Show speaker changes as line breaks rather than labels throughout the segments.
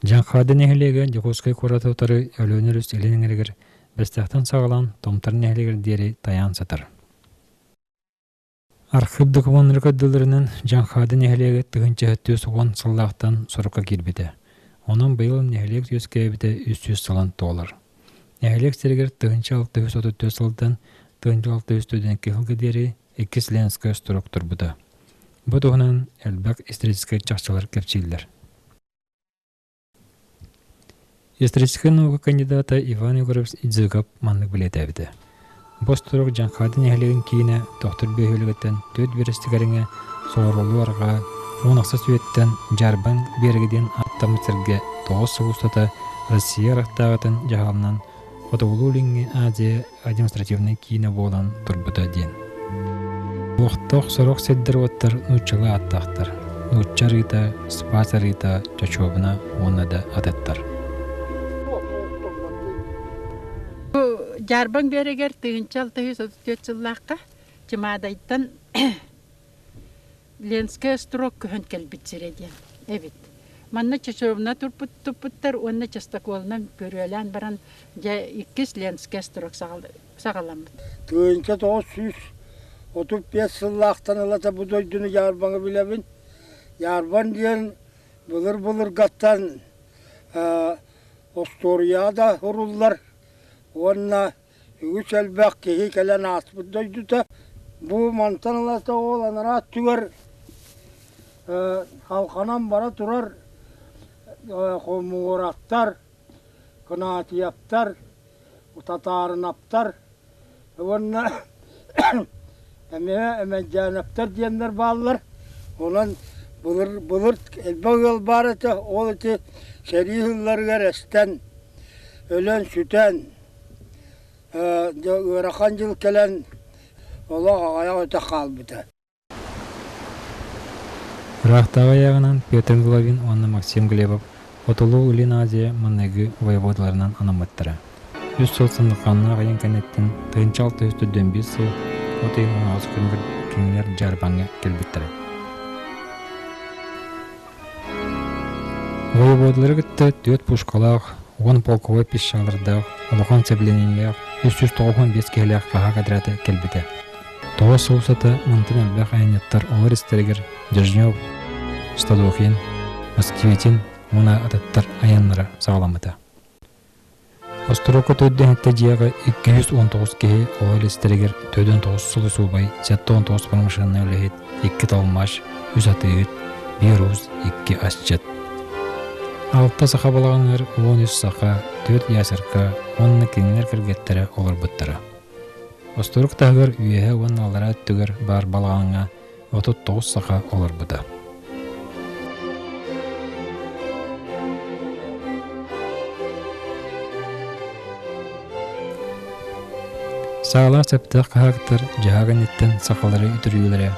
Дьаҥхаады нэһилиэгэ Дьокуускай куораты утары Өлүөнэ өрүс илин эҥэригэр Бэстээхтэн саҕалаан Томтор нэһилиэгэр диэри тайаан сытар. Архыып докумуоннара көрдөллөрүнэн, Дьаҥхаады нэһилиэгэ 1410 сыллаахтан сурукка киирбитэ. Онон быйыл нэһилиэк үөскээбитэ 300 сылын туолар. Нэһилиэк сиригэр 1634 сылтан 1642 сылга диэри иккис Ленскэй остуруок турбута. Бу туһунан элбэх историческай чахчылар кэпсииллэр. Историческай наука кандидата Иван Егорович Идзыгов маннык бэлиэтээбитэ: Бу остуруок Дьаҥхаады нэһилиэгин киинэ Тохтур бөһүөлэгиттэн түөрт биэрэстэ кэриҥэ Соҕуруулуу арҕаа 16 үйэттэн Дьаарбаҥ биэрэгэ диэн ааттаммыт сиргэ 9 сыл устата Россия ырыахтааҕытын дьаһалынан Хотугулуу-Илиҥҥи Азия административнай киинэ буолан турбута диэн. Олохтоох сорох сирдэр-уоттар нууччалыы ааттаахтар: Нуучча арыыта, Спас арыыта, Чочуобуна уонна да атыттар.
Бу Дьаарбаҥ биэрэгэр 1634 сыллаахха Чымаадайтан Ленскэй острог көһөн кэлбит сирэ диэн эбит. Манна часовня туппуттар уонна частоколунан көрүөлээн баран дьэ иккис Ленскэй острог саҕаламмыт.
1935 сыллаахтан ылата бу дойдуну Дьаарбаҥы билэбин. Дьаарбан диэн былыр-былыргаттан остуоруйаҕа да суруллар уонна Үгүс элбэх киһи кэлэн ааспыт дойдута. Бу мантан ылата ол анараа өттүгэр халханан бара турар хомуураттар, Кынаатыйаптар, Татаарынаптар уонна эмиэ Эмэдьээнэптэр диэннэр бааллар. Онон былыр былыр элбэх ыал баар этэ, ол ити сэрии сылларыгар эстэн, өлөн-сүтэн Ыарахан дьыл кэлэн олох аҕыйах өтөх хаалбыта.
Ыраахтааҕы ыйааҕынан Петр Головин уонна Максим Глебов Хотулуу Илин Азия маҥнайгы воеводаларынан анаммыттара. Үс сыл сындыкааннаах айан кэнниттэн 1645 сыл от ыйын 16 күнүгэр кинилэр Дьаарбаҥҥа кэлбиттэрэ. Воеводалары кытта түөрт пушкалаах, 10 полковой пищалардаах, улахан сэбилэниилээх, 395 киһилээх хаһаак отряда кэлбитэ. Тоҕус сыл устата мантан элбэх айанньыттар олор истэригэр Дежнев, Стадохин, Москвитин уонна атыттар айаннара саҕаламмыта. Остуруокка төрдүһэттэ дьиэҕэ 219 киһи ол истэригэр 49 сулусуубай, 79 промышленнай үлэһит, 2 толмач, 3 атыыһыт, 1 уус, 2 асчыт. Алта саха балаҕаныгар 13 саха, 4 ясерка уонна кинилэр кэргэттэрэ олорбуттара. Остурук таһыгар үөһэ уонна аллараа өттүгэр баар балаҕаҥҥа 39 саха олорбута. Саалаах сөптөөх хаһаактар дьаһаах инниттэн сахалары үтүрүйүүлэрэ,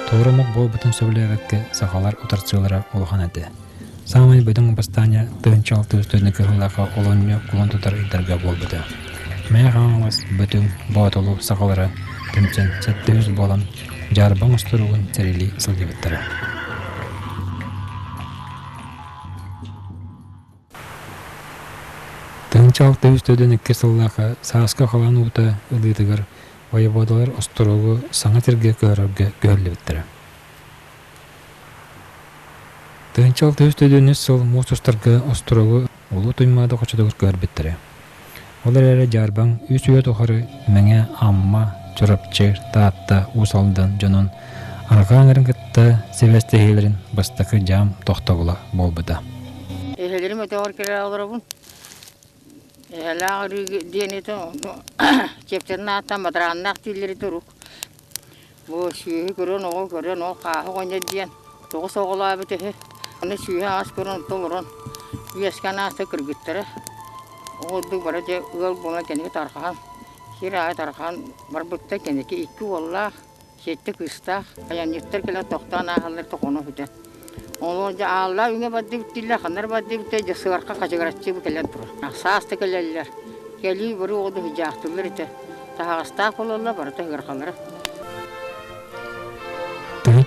туора омук буолбутун сөбүлээбэккэ сахалар утарсыылара улахан этэ. Саамай бөдөҥ бастаанньа 1600 кыһыллаахха олунньу кулун тутар ыйдарга буолбута. Мэҥэ Хаҥалас, Бөтүҥ, Боотулу сахалара түмсэн 700 буолан Дьаарбаҥ остуругун сэрилии сылдьыбыттара. 1642 сыллаахха сааскы халаан уута ылыытыгар воеводалар остуруогу саҥа сиргэ көһөрөргө көһөрүллүбүттэрэ. 1603 сыл муус устарга остуруогу Улуу Туймаада хочотугар көһөрбүттэрэ. Ол эрээри Дьаарбаҥ үс үйэ тухары Мэҥэ, Амма, Чурапчы, Таатта, Уус Алдан дьонун арҕаа эҥэрин кытта сибээстэһиилэрин бастакы дьаам тохтобула буолбута.
Эһэлэрим өтөҕөр кэлэ олоробун. Эһэлээх өрүү диэн этэ, чэпчэтин ааттаан бадарааннаах дииллэри турук. Бу сүөһү көрөн, оҕо көрөн, ол хааһы оҕонньор диэн тоҕус оҕолообут үһү. Аны сүөһү аас көрөн толорон үөскээн ааста кыргыттара. Ол курдук бары дьэ ыал буолан кэнники тарҕаһан, сир аайы тарҕаһан барбыттар. Кэнники икки уоллаах, сэттэ кыыстаах айанньыттар кэлэн тохтоон ааһаллар тохоно сүтэ. Олор дьэ ааллаах үҥэ бардыбыт дииллэр, ханна эрэ бардыбыт дьэ сыарха хачыгыраччы кэлэн турар. Саас да кэлэллэр. Кэлии бары оҕо дьаахтыллар этэ. Таһаҕастаах буолаллар, барыта ыарахалара.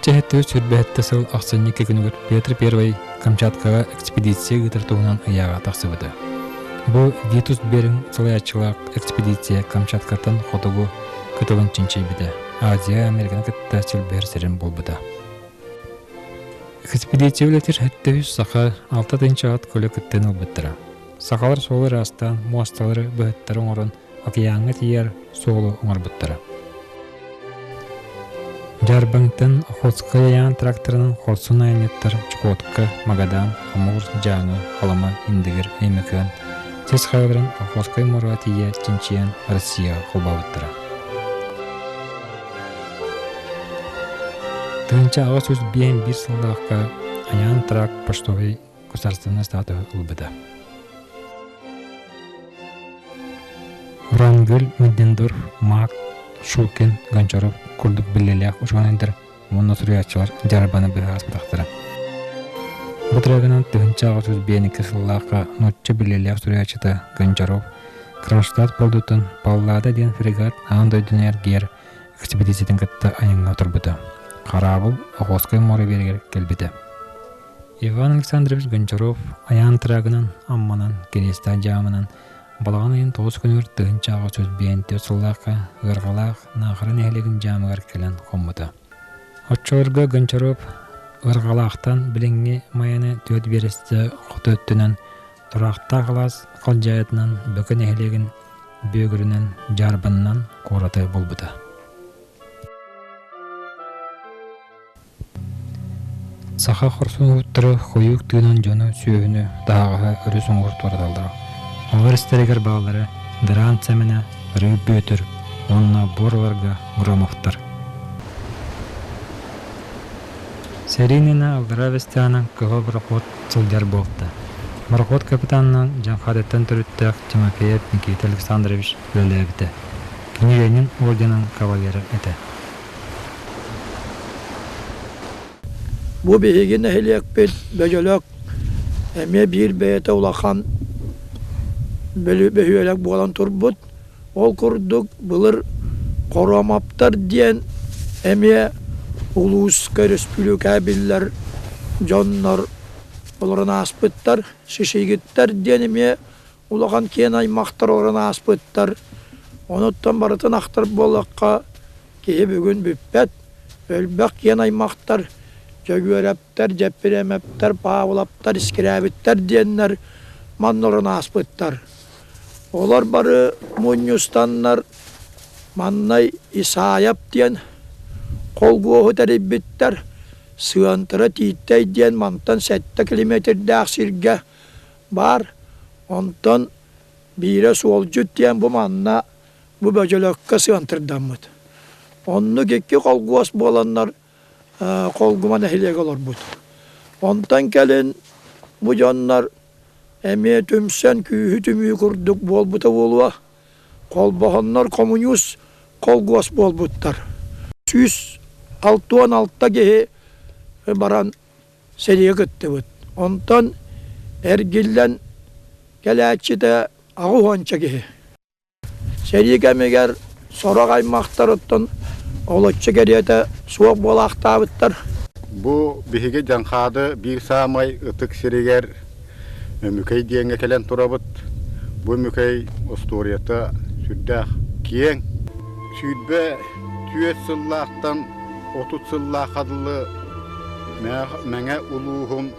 1777 сыл ахсынньы күнүгэр Петр I Камчаткаҕа экспедиция ыытар туһунан ыйааҕа тахсыбыта. Бу Витус Беринг салайааччылаах экспедиция Камчаткаттан хотугу кытылын чинчийбитэ, Азия Американы кытта силбэһэр сирин булбута. Экспедиция үлэтир 700 саха 6 тыһыынча ат көлө кыттыыны ылбыттара. Сахалар суолу ыраастаан, муосталары, быһыттары оҥорон океаҥҥа тиийэр суолу оҥорбуттара. Дьаарбаҥтан Охотскай айаан тракторынан хорсун айанньыттар Чукотка, Магадан, Амур, Дьааҥы, Халыма, Индигир, Өймөкөөн сис хайаларын Охотскай муораҕа тиийэ чинчийэн Россияҕа холбообуттара. 1851 сыллаахха Айаан тракт почтовай государственнай статуһу ылбыта. Врангель, Миддендорф, Мак, Шукин, Гончаров курдук биллиилээх учуонайдар уонна суруйааччылар дьарбаны быһа ааспатахтара. Бу трегынан 1852 сыллаахха нуучча биллиилээх суруйааччыта Гончаров Кронштадт пордуттан Паллада диэн фрегат аан дойдуну эргийэр экспедициятын кытта айаҥҥа турбута. Хараабыл Охотскай муора биэригэр кэлбитэ. Иван Александрович Гончаров айаан трагынан, Амманан, Кириэстээх дьаамынан балаҕан ыйын тоҕус күнүгэр 1854 сыллаахха Ыарҕалаах Наахара нэһилиэгин дьаамыгар кэлэн хоммута. Оччолорго Гончаров Ыарҕалаахтан билиҥҥи Майаны түөрт биэрэстэ хоту өттүнэн Тураахтаах алаас халдьаайытынан Бөкө нэһилиэгин Бүөгүрүнэн Дьаарбанынан куораты булбута. Саха хорсун уһуттары хойуук тыынан дьону, сүөһүнү, таһаҕаһы өрүс уҥуор туораталлара. Олор истэригэр бааллара Дыраан Сэмэнэ, Ырыы Бүөтүр уонна Буор-Ларга Громовтар. Сэрии иннинэ аллараа Бэстээҕинэн кыһыл борохуот сылдьар буолта. Борохуот капитанынан Дьаҥхаадыттан төрүттээх Тимофеев Никита Александрович үлэлээбитэ. Кини Ленин орденын кавалера этэ.
Бу биһиги нэһилиэкпит Бөдьөлөк эмиэ биир бэйэтэ улахан бөһүөлэк буолан турбут. Ол курдук былыр Хоромоптор диэн эмиэ улууска, өрөспүүбүлүкэҕэ биллэр дьоннор олорон ааспыттар. Шишигиттэр диэн эмиэ улахан киэн аймахтар олорон ааспыттар. Онуттан барытын ахтар буоллахха Киһи бүгүн бүппэт, өлбөх киэн аймахтар, Дьөгүөрэптэр, Дьэппириэмэптэр, Паавылаптар, Искирээбиттэр диэннэр манна олорон ааспыттар. Олор бары мунньустаннар маннай Исаайап диэн холгуоһу тэрийбиттэр, Сыантыра Тииттэй диэн мантан сэттэ километрдаах сиргэ баар, онтон биирэ Суолдьут диэн бу манна бу бөдьөлөккө сыантырдаммыт. Оннук икки холгуос буоланнар Холгума нэһилиэгэ олорбут. Онтон кэлин бу дьоннор эмиэ түмсэн күүһү түмүү курдук буолбута буолуо. Холбоһоннор хомуньуус холгуос буолбуттар. 166 киһи баран сэриигэ кыттыбыт. Онтон эргиллэн кэлээччитэ аҕыс уонча киһи. Сэрии кэмигэр сорох аймахтарыттан олоччу кэриэтэ суох буолаахтаабыттар.
Бу биһиги Дьаҥхаады биир саамай ытык сиригэр Өмүкэй диэҥҥэ кэлэн турабыт. Бу Өмүкэй остуоруйата сүрдээх киэҥ. 24 сыллаахтан 30 сыллаахха дылы Мэҥэ улууһун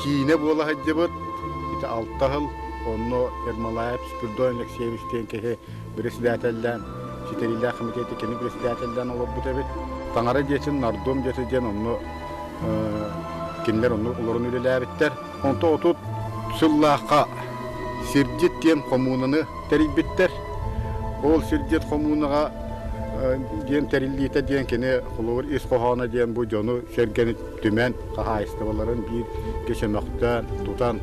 киинэ буола сылдьыбыт. Ити алта сыл Онно Ермолаев Спиридон Алексеевич диэн киһи председателлээн, ситэриилээх комитеты кини председателлээн олорбут эбит. Таҥара дьиэтин нардом дьиэтэ диэн онно кинилэр онно олорон үлэлээбиттэр. Онто 30 сыллаахха сирдьит диэн хомуунаны тэрийбиттэр. Ол сирдьит хомуунаҕа диэн тэриллиитэ диэн кини холобур ис хоһооно диэн бу дьону сэргэни түмэн хаһаайыстыбаларын биир көчөмөхтөөн тутан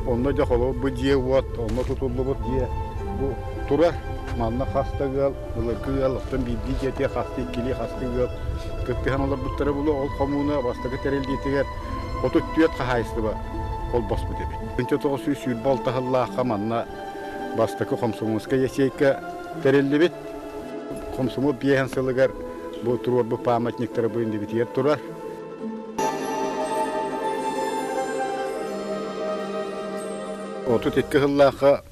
онно дьэ холобур бу дьиэ-уот онно тутуллубут дьиэ бу турар манна хас да ыал былыргы ыал оттон биирдии дьиэтигэр хастыы иккилии хастыы ыал кыттыһан олорбуттара буолуо ол хомууна бастакы тэриллиитигэр 34 хаһаайыстыба холбоспут эбит. 1926 сыллаахха манна бастакы комсомольскай ячейка тэриллибит. Комсомол биэһэн сылыгар Бу туруорбут памятниктара бу иннибитигэр турар. 32 сыллаахха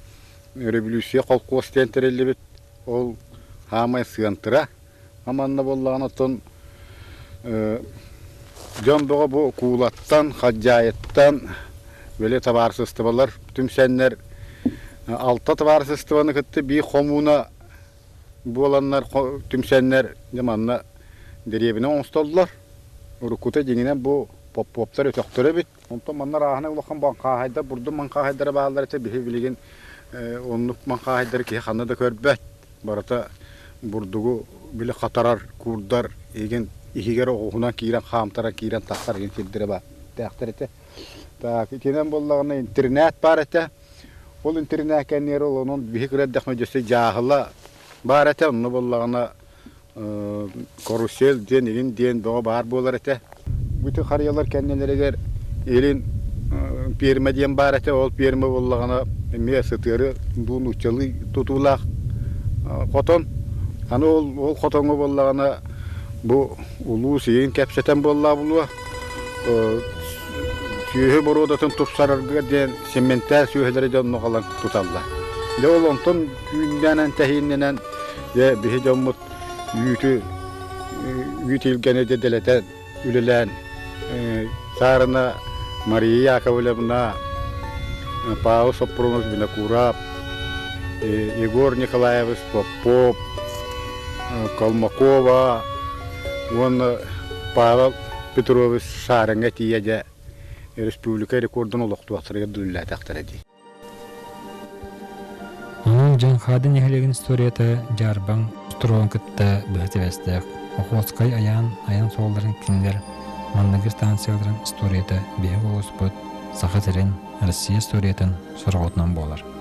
революция холкуос диэн тэриллибит. Ол хаамай сыантыра. Аманна буоллаҕына оттон дьон бөҕө бу Куулаттан, Хадьаайыттан били табаарысыстыбалар түмсэннэр алта табаарысыстыбаны кытта биир хомууна буоланнар түмсэннэр дьэ манна дэриэбинэ оҥостоллор. Уруккута дьиҥинэн бу Попповтар өтөхтөрө эбит. Онтон манна арааһынай улахан маҥхааһайдар, бурдук маҥхааһайдара бааллар этэ. Биһи билигин оннук маҥхааһайдары киһи ханна да көрбөт. Барыта бурдугу били хатарар, куурдар, игин иһигэр оҕуһунан киирэн хаамтаран киирэн тахсар игин сирдэрэ баар тээхтэр этэ. Так, итинэн буоллаҕына интернет баар этэ. Ол интернет кэннигэр ол онон биһи кырардахма дьөссө дьааһыла баар этэ. Онно буоллаҕына карусель диэн илин диэн бөҕө баар буолар этэ. Бу харыйалар кэннилэригэр илин пиэрмэ диэн баар этэ. Ол пиэрмэ буоллаҕына эмиэ сытыары дуу нууччалыы тутуулаах хотон. Аны ол, ол хотоҥҥо буоллаҕына бу улуус иһин кэпсэтэн буоллаа булуо. Сүөһү боруодатын тупсарарга диэн симментээр сүөһүлэри дьонно ылан туталлар. Дьэ ол онтон үүннээнэн тэһииннэнэн дьэ биһи дьоммут үүтү үүт илгэни дэлэтэн үлэлээн саарына Мария Яковлевна, Павел Соппурунович Винокуров, Егор Николаевич Попов, Колмакова уонна Павел Петрович Саарыҥҥа тиийэ дьэ республика рекордун олохтуохтарыгар үлэлээтэхтэрэ дии.
Онон Дьаҥхаады нэһилиэгин историята Дьаарбаҥ остуруогун кытта быһа сибээстээх. Охотскай айаан айан суолларын кинилэр манныгы станцияларын историята биһиги улууспут Саха сирин, Россия историятын сорҕотунан буолар.